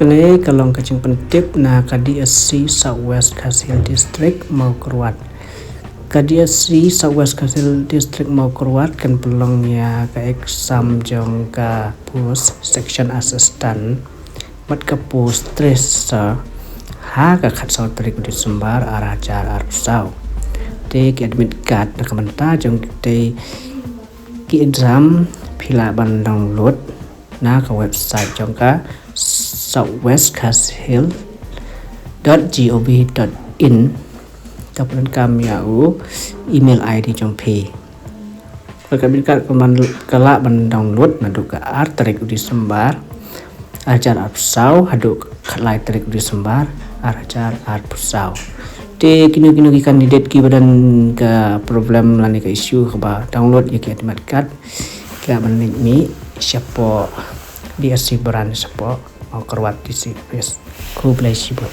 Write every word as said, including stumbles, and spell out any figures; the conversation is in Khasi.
Kane ka long ka jingpyntip na ka D S C South West Khasi Hills District Mawkyrwat. Ka D S C South West Khasi Hills District Mawkyrwat kan pynlong ïa ka exam jong ka post Section Assistant bad ka post Tracer ha ka khatsaw tarik u Disembar ar hajar arphew saw. Te ki admit card na ka bynta jong kitei ki exam phi lah ban download na ka website jong ka southwestkhasihills.gov.in. Ka pyndonkam ïa u email I D jong phi. Ka admit card ka lah ban download naduh ka ar tarik u Disembar ar hajar arphew saw haduh ka lai tarik u Disembar ar hajar arphew saw. Te kino kino ki candidate kiba don ka problem lane ka issue kaba download ïa ki admit card, ki lah ban leit mih shapoh D S C branch shapoh Mawkyrwat D C office. Khublei shibun.